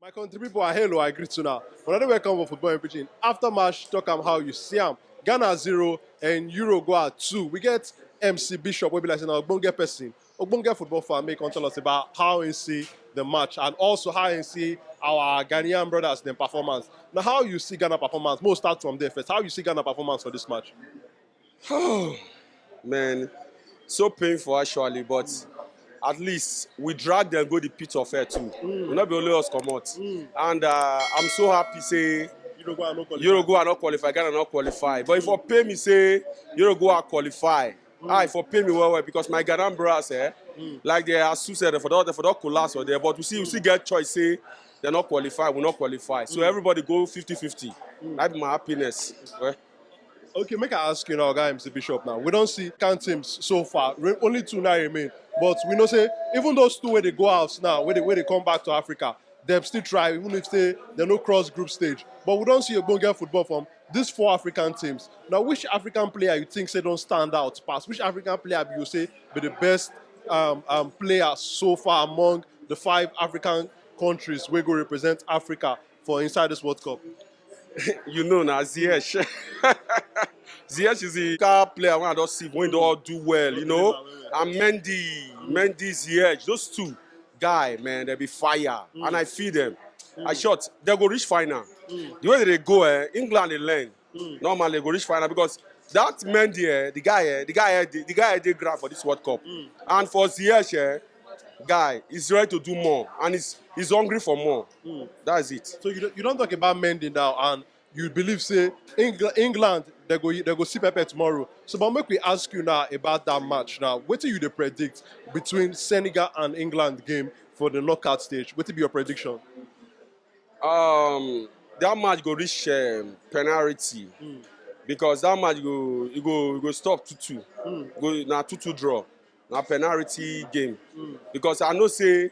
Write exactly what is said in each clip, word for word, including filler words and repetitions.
My country people, I hello, I greet you now. But I welcome for football in Pidgin. After match, talk am how you see am. Ghana zero and Uruguay two. We get M C Bishop, we be like an Ogbonge person. Ogbonge football fan, make come tell us about how he see the match and also how he see our Ghanaian brothers their performance. Now, how you see Ghana performance? Most start from there first. How you see Ghana performance for this match? Man, so painful actually, but at least we drag them go the pit of hell too. We not be only us come out. And uh, I'm so happy say Uruguay no qualify. Uruguay not qualify, Ghana not qualify. But if you pay me say Uruguay qualify, I for pay me well well because my Ghanaian brothers, eh, like they are suited for that for that collapse or there. But we see we still get choice say they not qualify, we not qualify. So everybody go fifty fifty. That be my happiness. Well, Okay, make I ask you now, guy M C Bishop now. We don't see can teams so far. Re- only two now remain. But we know say even those two where they go out now, where they where they come back to Africa, they still try, even if say they no cross group stage. But we don't see a good game football from these four African teams. Now, which African player you think say don't stand out pass? Which African player you say be the best um, um, player so far among the five African countries we go represent Africa for inside this World Cup? You know now, Ziyech. Ziyech is the car player when I don't see when they all do well, you know. And Mendy, Mendy, Ziyech, those two guy, man, they be fire, and I feel them. I shot, they go reach final. The way they go, eh, England they learn. Normally they go reach final because that Mendy, eh, the guy, eh, the guy, eh, the, the guy eh, they grab for this World Cup, and for Ziyech, eh, guy is ready to do more, and he's he's hungry for more. That's it. So you don't, you don't talk about Mendy now, and you believe say England, England they go they go see Pepe tomorrow. So, but make we ask you now about that match now. What do you dey predict between Senegal and England game for the knockout stage? What be your prediction? Um, that match go reach um, penalty because that match go you go you go stop two two. Go na two two draw. Na penalty game because I know say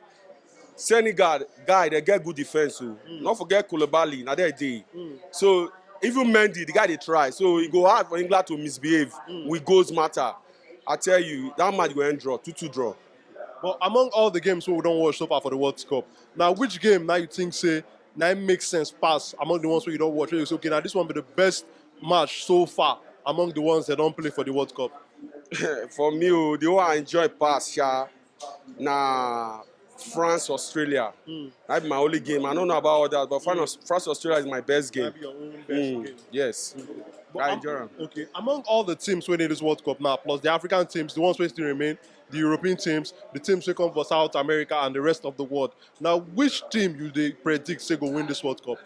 Senegal guy they get good defense o. Not forget Koulibaly, na there dey. So even Mendy, the guy they try. So it go hard for England to misbehave with goals matter. I tell you, that match go end draw, two two draw. But among all the games we don't watch so far for the World Cup, now which game now you think say now it makes sense pass among the ones where you don't watch? Where you say, okay, now this one be the best match so far among the ones that don't play for the World Cup. For me, oh, the one I enjoy pass, sha, na France Australia. That's my only game. I don't know about others, but France, France Australia is my best game. That'd be your own best game. Yes, But I am- enjoy am. Okay, among all the teams when in this World Cup now, plus the African teams, the ones where still remain, the European teams, the teams who come for South America and the rest of the world. Now, which team you they predict say go win this World Cup?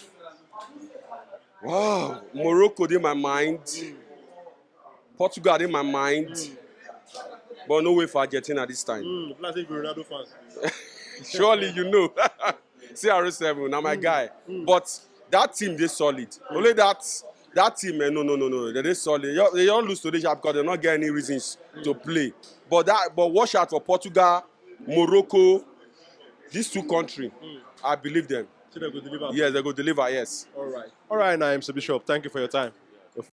Wow, Morocco dey my mind, Portugal dey my mind, but no way for Argentina this time. Mm, like say you be Ronaldo fans. Surely you know. C R seven, now my guy. But that team they solid. Only that that team, eh, no, no, no, no, they they solid. They all- they all lose today sha because they not get any reasons to play. But that, but watch out for Portugal, Morocco, these two countries. I believe them. So they go deliver. Yes, they go deliver. Yes. All right. All right, now, M C Bishop, thank you for your time.